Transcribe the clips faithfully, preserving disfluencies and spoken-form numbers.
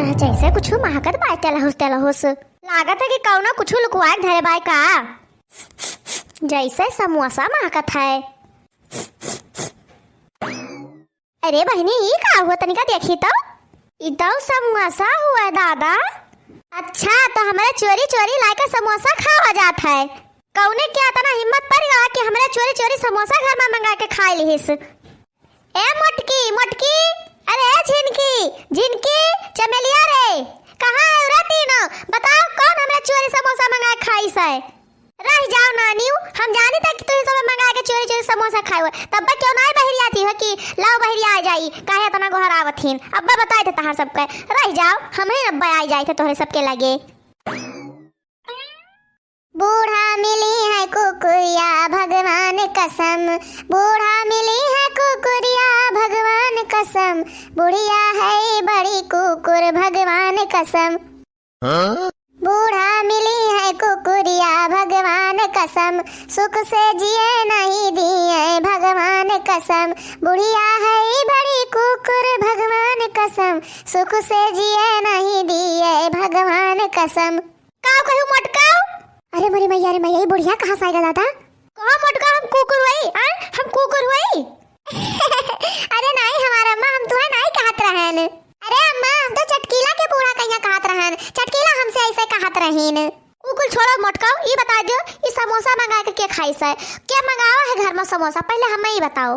जैसे कुछ महकत बाय तेलहुस तेलहुस। लागत है कि कौनो कुछ लुकवाए धरे बाय का। जैसे समोसा महकत है। अरे बहिनी, ई का हुआ, तनिका देखी तो। ई तो समोसा हुआ दादा। अच्छा, तो हमरा चोरी चोरी लाके समोसा खावा जात है। कौने क्या इतना हिम्मत पड़ गया कि हमरा चोरी चोरी समोसा घर में मंगा के खाए लिहिस? ए मोटकी, मोटकी, अरे ए झिनकी, झिनकी, चमेलिया रे, कहाँ है रे तीनों? बताओ, कौन हमरा चोरी समोसा मंगा के खाइस है? रह जाओ नानियो, हम जानी था कि तुही सब मंगा के चोरी चोरी समोसा खाए हुए, तब क्यों ना बहरिया थी हो कि लाओ बहरिया आ जाई, काहे इतना गोहरावत हिन? अब्बा बताए थे तहार सबके, रह जाओ, हम ही अब्बा आ जाए थे तोहरे सबके लगे। बूढ़ा मिली है कुकुरिया भगवान कसम, बूढ़ा मिली है कुकुरिया भगवान कसम, बुढ़िया है बड़ी कुकुर भगवान कसम। हाँ? बूढ़ा मिली है कुकुरिया भगवान कसम, सुख से जिए नहीं दिए भगवान कसम, बुढ़िया है बड़ी कुकुर भगवान कसम, सुख से जिए नहीं दिए भगवान कसम। काव कहू मोटकाव? अरे मोरी मैया रे मैया, ई बुढ़िया कहाँ से आइगा दादा? कहो मोटका, हम कुकुर हुई, आ? हम कुकुर हुई? अरे नाई हमार अम्मा, हम तुहे नाई कहत रहन। अरे अम्मा, हम तो चटकीला के बूढ़ा कहिया कहत रहन, चटकीला हमसे ऐसे कहत रहीन। उ कुल छोड़ो मोटकाव, ई बता दियो, ई समोसा मंगा के के खाइस है? के मंगावा है घर में समोसा, पहले हमें ई बताओ।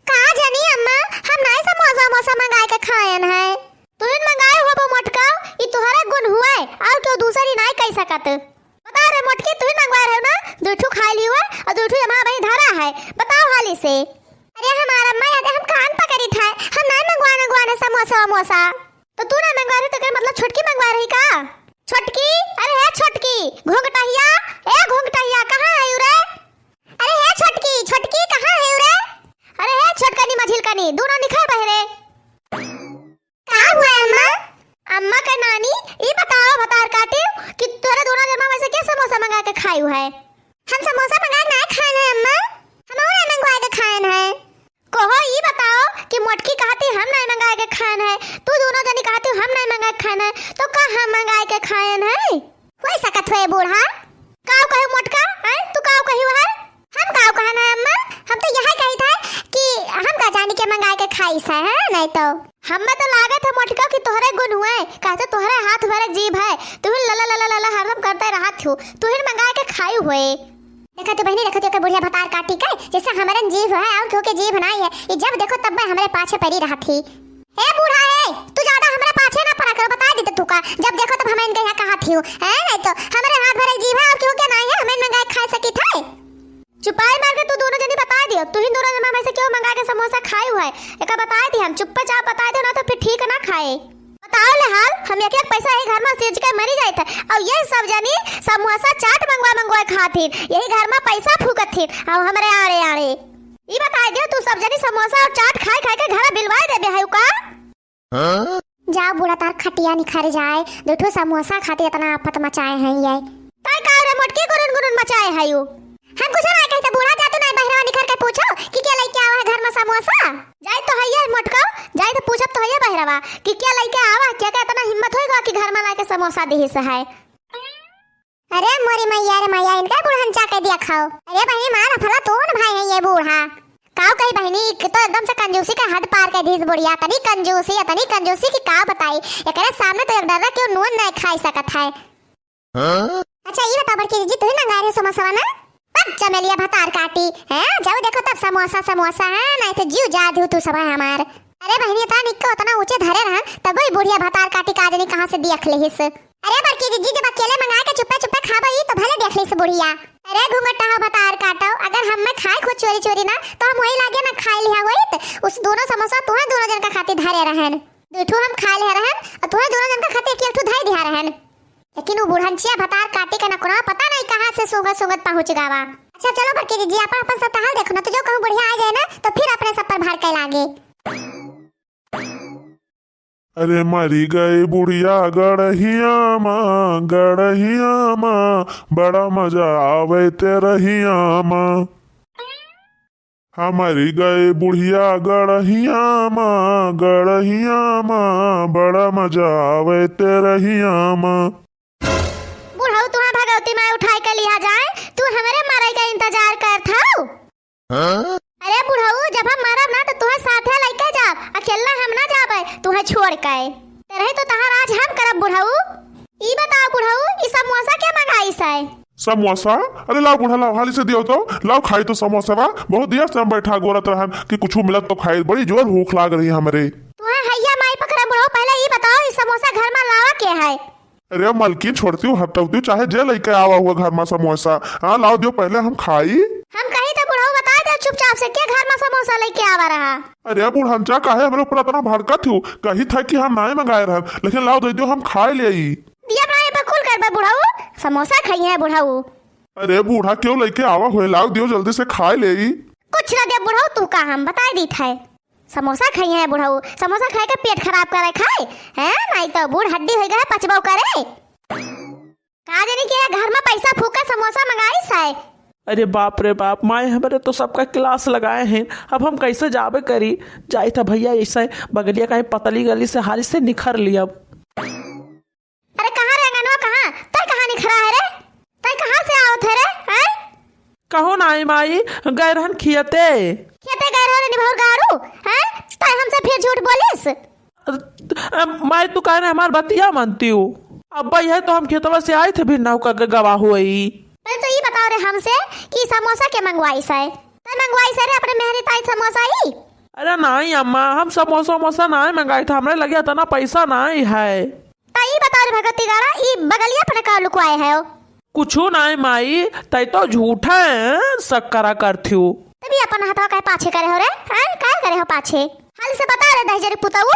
का जानी अम्मा, हम नाई समोसा वमोसा मंगाए के खायन है। तुहिन मंगाए होबो मोटकाव, ई तुहरे गुण हुए, और केहू दूसरी नाई कह सकत। बता रे मोटकी, तुहिन मंगवाए रहे ना, दुठू खाए ली हुए और दुठू जमा वही धरा है। बताओ हाली से। अरे हमार अम्मा, याद हम कान पकड़ी था, हम नाई मंगवाने, मंगवाने समोसा वमोसा। तो तू ना मंगवा रही, तो एकर मतलब छोटकी मंगवा रही का? छोटकी, अरे हे छोटकी, घोंघटहिया, ए घोंघटहिया, कहाँ है रे? अरे हे छोटकी, छोटकी, कहाँ है रे? अरे हे छोटकनी, मझिलकनी, दूना निखर बहरे। का हुआ अम्मा? अम्मा का नानी, ई बताओ भतार काटे कि तोरे दोनों जमा में से के समोसा मंगा के खायू है? हम समोसा मंगा के ना खाए हैं अम्मा, हम और ना मंगवा के खाए हैं। कहो, ई बताओ कि मोटकी कहती हम नाई मंगाए के खाएन है, तू दोनों जनी कहती हम नाई मंगाए के खाएन है, तो का हम मंगाए के खाएन है? होई सकत होए बूढ़ा। काव कहे मोटका, हैं? तू काव कही है? हम काव कहन है अम्मा? हम तो यह कही था कि हम का जानी के मंगाए के खाइस है, हैं? नहीं तो। हमें तो लागत है मोटका कि तोहरे गुण हुए, कहते तोहरे हाथ भरे जीभ है, तू ही लला लला लला हरदम करते रहत हो, तू ही मंगाए के खाई हुए। देखा तो बहिनी, देखा तो एकर बुढ़िया भतार काटी के, जैसे हमरन जीभ है और केहू के जीभ नाई है। ई जब देखो तब हमरे पाछे पड़ी रहत ही। ए बूढ़ा ए, तू ज्यादा हमरे पाछे ना पड़ा करो, बता देते तू का। जब देखो तब हमें इनके यहाँ कहत ही हो, हैं? नहीं तो हमरे हाथ भरे जीभ है और केहू के नाई है, हमें मंगाए खा सकी थे। चुपाई मार के तू दोनों जनी बता दियो, तू ही दोनों जना में से केहू मंगा के समोसा खाए हुआ है, एका बता दी हम, चुप्पे चाप बता दे ना तो फिर ठीक ना खाए। बताओ ले हाल, हम एक एक पैसा यही घर में सिर्ज के मरी जाइत है, और ये सब जनी समोसा चाट मंगवा मंगवा खात हिन, यही घर में पैसा फूकत हिन, और हमरे आड़े आड़े। ई बताई दियो, तू सब जनी समोसा और चाट खाए खाए के घर बिलवाए देबे है का? हाँ? जा बूढ़ा, तार खटिया निखर जाए, दो ठो समोसा खातिर इतना आफत मचाए हैं ये। ताई का रे मोटकी गुरुन गुरुन मचाए है यू? हम कुछ ना कहते, बूढ़ा जा तू ना बहरवा निखर के पूछो कि के लेके आवा है घर में समोसा। जाई तो हइये मोटका, जाई तो पूछब तो हइये बहरवा कि के लेके आवा, के का इतना हिम्मत होई गवा कि घर में लाके समोसा दिहिस है। अरे मोरी मैया रे मैया, इनका बुढ़न चा के दिया खाओ। अरे बहिनी मार फला तोन भाई है ये बूढ़ा। काव कही बहिनी, एक तो एकदम से कंजूसी का हद पार कर दीस बुढ़िया, तनी कंजूसी, तनी कंजूसी की का बताई, एकरे सामने तो एक डर्रा केहू नून नहीं खाई सकत है। हाँ? अच्छा, ई बताओ बड़की जीजी, तू ही मंगाए रहे समोसा ना? पक चमेलिया भतार काटी, हैं? जब देखो तब समोसा, समोसा, हैं? नहीं तो जीव जा दियो तू सब है हमार। अरे बहिनी, इतना निक के उतना ऊंचे धरे रहन, तब ही बुढ़िया भतार काटी का जनी कहाँ से दियख लेहिस। अरे बड़की जीजी, जब अकेले मंगाए के चुप्पे चुप्पे खाबो ई तो भले देख लीस बुढ़िया। अरे घूंघट हो भतार काटो, अगर हम में खाए खुद चोरी चोरी ना, तो हम वही लागे ना खाए लिया होइत। उस दोनों समोसा तुम्हें दोनों जन का खातिर धरे रहन। दो ठो हम खा ले रहन, और तुम्हें दोनों जन का खातिर एक, एक ठो धई दिया रहन। लेकिन वो बुढ़नचिया भतार काटी का नकुना पता नहीं कहाँ से सूंघत सूंघत पहुँच गवा। अच्छा चलो बड़की जीजी, अपन अपन सब टहल देखो ना, तो जो कहूँ बुढ़िया आ जाए ना, तो फिर अपने सब पर भड़के लागे। अरे मरी गई बुढ़िया गड़हिया माँ, गड़हिया माँ, बड़ा मजा आवे ते रहिया माँ। हमरी गए बुढ़िया गड़हिया मा, गड़हिया मा, बड़ा मजा आवे तेरहिया मा। बुढ़ऊ, तुहा भगवती माई उठाए के लिहा जाए, तू हमरे मरे के इंतजार करत हऊ? हाँ? अरे बुढ़ऊ, जब हम मरब ना तो तुहे साथे लइके जाब, अकेला हम ना जाबे तुहे छोड़ के। तेरही तो तहार आज हम करब बुढ़ऊ। ई बताओ बुढ़ऊ, ई समोसा के मंगाइस है? समोसा? अरे लाओ बूढ़ा, लाओ, हाली से दियो तो, लाओ खाई तो समोसा बा, बहुत देर से हम बैठा गोरत रहन कि कुछ मिलत तो खाई, बड़ी जोर भूख लाग रही हमरे। तुहे हैया माई पकड़ा बुढ़ऊ, पहले ई बताओ ई समोसा घर मा लावा के है? अरे मलकिन, छोड़तिउ, हटौतिउ, चाहे जे लइके आवा हुआ घर मा समोसा, हाँ लाओ दियो, पहले हम खाई। हम कही तो बुढ़ऊ बताइ दे चुपचाप से, के घर मा समोसा लइके आवा रहा? अरे बुढ़नचा, काहे हमरे ऊपर अतना भड़कत हो? कही था कि हम नाई मंगाए रहन, लेकिन लाओ दे दियो, हम खाए लेई। दिया बनाए बकुल कर बे बुढ़ऊ, समोसा खाई है बुढ़ऊ। अरे बूढ़ा, क्यों लइके आवा हुए, लाओ दियो जल्दी से खाए लेई। कुछ ना दे बुढ़ऊ, तू का हम बताइ दीत है। समोसा खाई है बुढ़ऊ, समोसा खाए के पेट खराब करे खाए, हैं? नाई तो बूढ़ हड्डी होइ गए, पचबो करे। का जानी के घर मा पैसा फूका समोसा मंगाइस है। अरे बाप रे बाप, माए हमरे तो सबका क्लास लगाए हैं, अब हम कैसे जाबे करी? जाइत है भैया, ऐसे बगलिया कहीं पतली गली से हाली से निखर लियब। अरे कहाँ रे अंगनवा, कहाँ? तै कहाँ निखरा है रे? तै कहाँ से आवत है रे? हैं? कहो नाई माई, गए रहन खियते। खेते गए रहो रे निभौर गाड़ू, हैं? तै हमसे फिर झूठ बोलिस? अ, माई, तू काहे ना हमार बतिया मानतिउ? अब्बा, यह तो हम खेतवा से आइत है, फिर नाव का गवा हुई। पहले तो ई बताओ रे हमसे कि समोसा के मंगवाइस है? तै मंगवाइस है रे अपने मेहरी ताई समोसा ही? अरे नाई अम्मा, हम समोसा वमोसा नाई मंगाइत है, हमरे लगे इतना पैसा नाई है। त ई बताओ रे भगवती गाड़ा, ई बगलिया अपने का लुकवाए है? कुछू नाई माई, तै तो झूठा है, शक करा करथिउ। तभी अपन हथवा काहे पाछे करे हो रे? हैं? काहे करे हो पाछे? हाली से बता रे दहिजरी पुतऊ।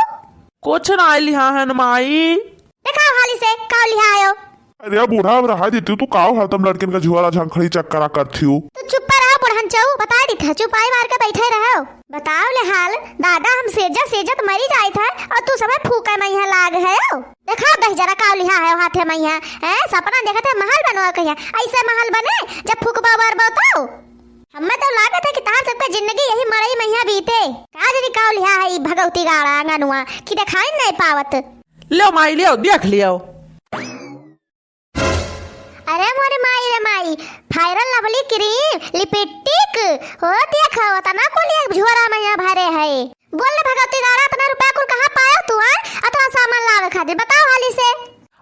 कुछ नाई लिहा हन माई। देखाओ हाली से, काव लिहा आयो? अरे बूढ़ा, अब रहा देती तू, काव हरदम लड़किन का झुआरा झंखड़ी चक्करा करथिउ। तू चुप रहा बुढ़नचऊ, बता दी था, चुपाई मार के बैठे रहो। बताओ ले हाल, दादा हम सेजा सेजत मरी जाइत है और तू सबे फूके मइहाँ लाग है। देखा दहिजरा काव लिहा है हाथे मइहाँ, हैं? सपना देखत है महल बनवा कहिया, ऐसे महल बने जब फूकबा बरबो तो। हमें तो लागत है कि तहार सबके जिंदगी यही मड़ई मइहाँ बीते। का जानी काव लिहा है ई भगवती गाड़ा आंगनुआ कि देखाई नहीं पावत। लो माई, लियो, देख लियो। अरे मोरे माई रे माई, Fair and Lovely cream, lipstick, हो देखो, तना कुल एक झोरा मइहाँ भरे है। बोल रे भगवती गाड़ा, इतना रुपया कुल कहाँ पायो तू, हाँ? अतना सामान लावे खातिर, बताओ हाली से।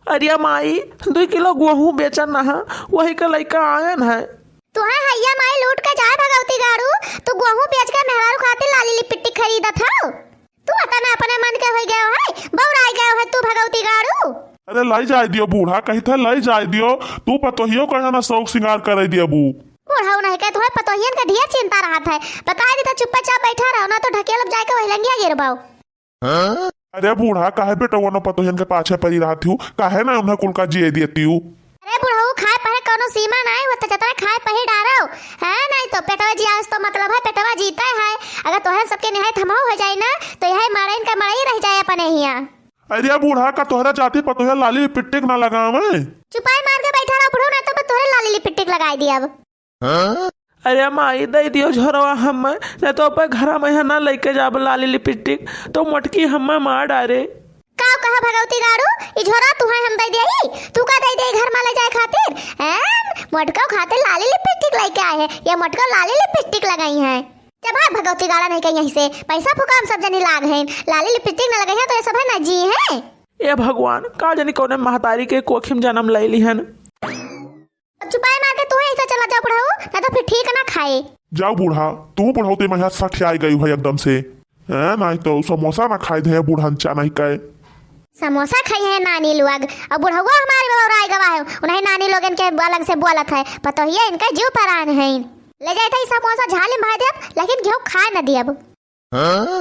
अरे माई, दुई किलो गोहूँ बेचन ना है, वही के लइका आयन है। तू है हैया माई लूट के जाए भगवती गाड़ू, तू गोहूँ बेच के मेहरारू खातिर लाली lipstick खरीदत हौ। तू अतना अपने मन के होइ गयो है, बौराइ गयो है तू भगवती गाड़ू। अरे लाई जाए दियो बूढ़ा, कही था लाई जाए दियो, तू पतोहियो का ना शौक सिंगार करे दियबू। बूढ़ऊ नहीं के, तुहे पतोहियन के ढेर चिंता रहत है, बताए दी तो चुप्पे चाप बैठा रहो, ना तो ढकेलब जाए के वही लंगिया गिरबाओ। अरे बूढ़ा, काहे बेटवा न पतोहियन के पाछे परी रहत हूँ, काहे ना उन्हें कुल का जिए देती हूँ? अरे बुढ़ऊ, खाए पहे कौनो सीमा नाई होत, जतरा खाए पही डारो, है नाई तो पेटवा जियास तो मतलब है, पेटवा जीते है। अगर तोहरे सबके निहायत हमहू हो जाई ना, तो यह मड़इन का मड़ई रह जाए अपने हिया। अरे बूढ़ा, का तोहरा जाति पतोहिया लाली lipstick ना लगावे? चुपाई मार के बैठा रहो बुढ़ऊ, ना तो मैं तोहरे लाली lipstick लगाई दियब। अरे माई, दे दियो झोरवा हमें, नहीं तो अपन घरा में है ना लेके जाब लाली lipstick, तो मोटकी हमें मार डारे। का कहा भगवती गाड़ू, ई झोरा तू है हम दे देही, तू का दे दे घर में ले जाए खातिर? हैं? मोटको खातिर लाली lipstick लेके आए हैं, ये मोटको लाली lipstick लगाई है। जब भाग भगवती गाड़ा नहीं कहीं यहीं से, पैसा फूका हम सब जनी लाग हैं, लाली lipstick न लगे हैं तो ये सब है ना जी हैं। ए भगवान, का जानी कौने महतारी के कोखी में जन्म ले ली हन। अब चुपाई मार के तू ही ऐसा चला जा बुढ़ऊ, ना तो फिर ठीक ना खाए। जाओ बूढ़ा, तू बुढ़ऊ ते मइहाँ सठियाई गई हो एकदम से। हैं, नहीं तो समोसा ना खाए दे बूढ़न चा नहीं कहे। समोसा खाई है नानी लोग, अब बुढ़ऊ हमारे बौराए गवा है, उन्हें नानी लोगन के अलग से बोलत है, पतोहिया इनका जीव परान है। ले जाए थे समोसा झाली में भर देब, लेकिन गेहूं खाए न देब। हाँ?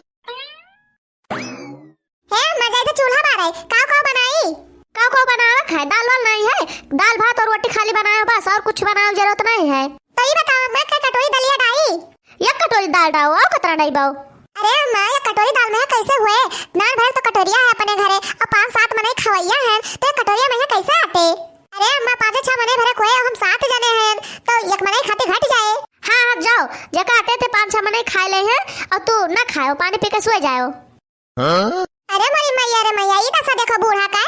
हे, मजा तो चूल्हा बारे, काव काव बनाई? काव काव बनावे खाए, दाल वाल नहीं है, दाल भात और रोटी खाली बनाए बस, और कुछ बनावे जरूरत नहीं है। तो ये बताओ, मैं कई कटोरी दलिया डाई? एक कटोरी दाल डाओ, और कतरा डाई बाओ? अरे माँ, ये कटोरी दाल में कैसे हुए? नान भर तो कटोरिया है अपने घरे, और पाँच सात मनई खवैया हैं, तो ये कटोरिया में कैसे आटे? अरे अम्मा, पाँचे छह मनई भरे कोई, हम सात जने हैं, तो एक मनई खातिर घट जाए। हाँ, हाँ, जाओ, जेका आटे थे पाँच छह मनई हैं? और तू ना खायो, पानी पी के सोए जायो। हाँ? अरे मोरी मैया रे मैया, ई दसा देखो बूढ़ा का।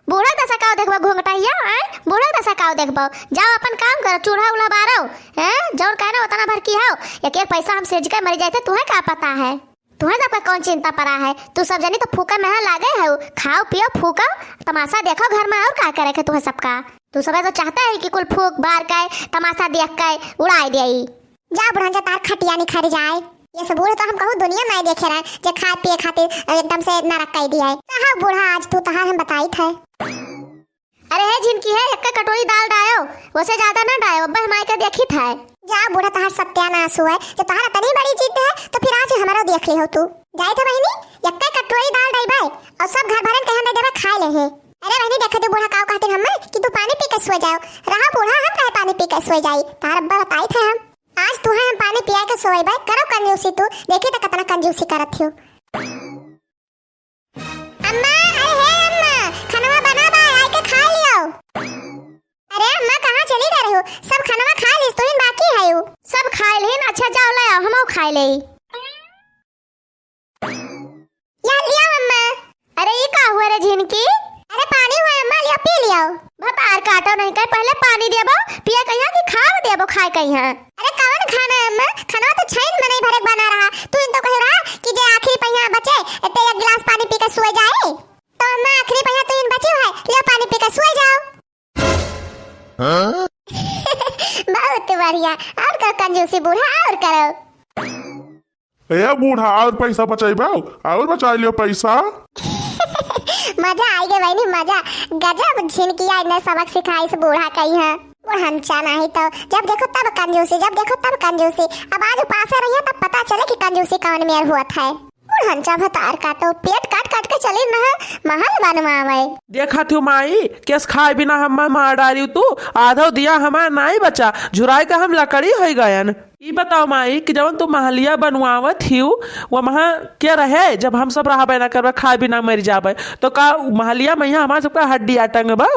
बूढ़ा दसा काओ देखबो घूंघटा हिया, आय? बूढ़ा दसा काओ देखबो? जाओ अपन काम करो, चूल्हा उल्हा बारो, हैं? जौन कहना उतना भर की हो, एक एक पैसा हम सेज के मरी जाते, तुहे का पता है? तुहे सबका कौन चिंता परा है? तू सब जनी तो फूका में लागे हो, खाओ पियो फूको, तमाशा देखो घर में, और का करे के तुहे सबका? तू सब तो चाहता है कि कुल फूक बार के, तमाशा देख के उड़ाई देई। जा बुढ़न जा, तार खटिया निखर जाए। ये सब बूढ़ तो हम कहूँ दुनिया में देखे रहन, जे खाए पिए खातिर एकदम से नरक कई दिया है। कहा बूढ़ा, आज तू तहार हम बताई थे। अरे हे झिनकी है, एक कटोरी दाल डायो, वसे ज्यादा ना डायो, अब्बे हम आए के देखी थे। जा बूढ़ा, तहार सत्यानाश हुआ है, जब तहार इतनी बड़ी जिद है तो फिर आज हमारा देख ली हो तू। जाए थे बहिनी, एक कटोरी दाल डाई भाई, और सब घर भरन के हम दे देबे खाए ले हैं। अरे बहिनी, देखे तू बूढ़ा काव कहते हम कि तू पानी पी के सो जाओ। रहा बूढ़ा, हम कहे पानी पी के सो जाई, तहार अब्बा बताई थे हम। आज तुहे हम पानी पिया के सोएबे, करो कंजूसी तू, देखी त कितना कंजूसी करत हियो। अम्मा, अरे हे अम्मा, खनवा बना बा, आइके खा लियो। अरे अम्मा, कहाँ चली जा रही हो? सब खनवा खा लिस, तुहिन बाकी है यू। सब खा लेन, अच्छा जाओ ले आओ, हमहू खा ले। या लिया अम्मा। अरे ई का हुआ रे झिनकी? अरे पानी हुआ अम्मा, लिया पी लियो। भतार काटो नहीं कहे, पहले पानी देबो, पिए कहिया कि खाब देबो खाए कहिया। अरे कवन खाना है अम्मा? खाना तो छइन मनई भरे बना रहा। तू इन तो कहे रहा कि जे आखिरी पहिया बचे, ते एक गिलास पानी पी के सोए जाए। तो अम्मा आखिरी पहिया तू इन बचे है, लियो पानी पी के सोए जाओ। हाँ? बहुत बढ़िया, और करो कंजूसी बूढ़ा, और करो। ए बूढ़ा, और पैसा बचाइबो, और बचा लियो पैसा। मजा आई गे बहिनी, मजा। गजब झिनकिया इन्हें सबक सिखाइस बूढ़ा कहिया। बुढ़नचा नहीं तो जब देखो तब कंजूसी, जब देखो तब कंजूसी। अब आज उपासे रहिया तब पता चले कि कंजूसी कौन मेर हुआ था। बुढ़नचा भतार काटो, पेट काट काट के चली न महल बनवावे। देखा थी माई, केस खाए बिना हम मार डारी तू, आधो दिया हमार नाई बचा, झुराए का हम लकड़ी होई गयन। ई बताओ माई कि जवन तू महलिया बनवावत हिउ, वहाँ के रहे जब हम सब रहबे ना करबे, खाए बिना मर जाबे, तो का महलिया में यहाँ हमार सबका हड्डिया टंगबो?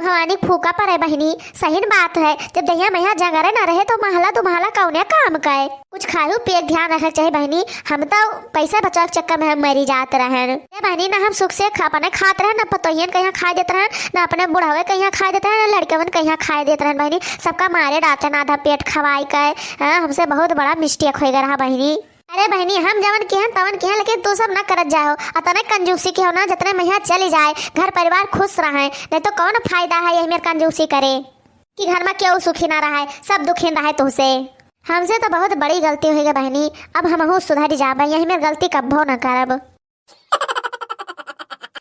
भवानी फूका परे बहिनी, सहीन बात है, जब दहिया मैया जंगरे ना रहे तो महला दुमहला कौने काम का है? कुछ खाहू पिए के ध्यान रखे के चाही बहिनी। हम तो पैसा बचावे के चक्कर में हम मरी जात रहन। ए बहिनी, ना हम सुख से खा, अपने खात रहन, ना पतोहियन कहिया खाए देत रहन, ना अपने बुढ़ावे कहिया खाए देत रहन, ना लड़कवन कहिया खाए देत रहन बहिनी। सबका मारे डाटन आधा पेट खवाई के। हाँ, हमसे बहुत बड़ा mistake होइ गया रहा बहिनी। अरे बहिनी, हम जवन किहन तवन किहन, लेकिन तू सब ना करत जाओ। अतने कंजूसी के हो ना, जतने मैया चली जाए, घर परिवार खुश रहे, नहीं तो कौन फायदा है यही मेर कंजूसी करे कि घर में केहू सुखी ना रहे, सब दुखी रहे तुहसे। हमसे तो बहुत बड़ी गलती होइ गई बहिनी, अब हमहू सुधर जाबे, यही मेर गलती कब्बो ना करब।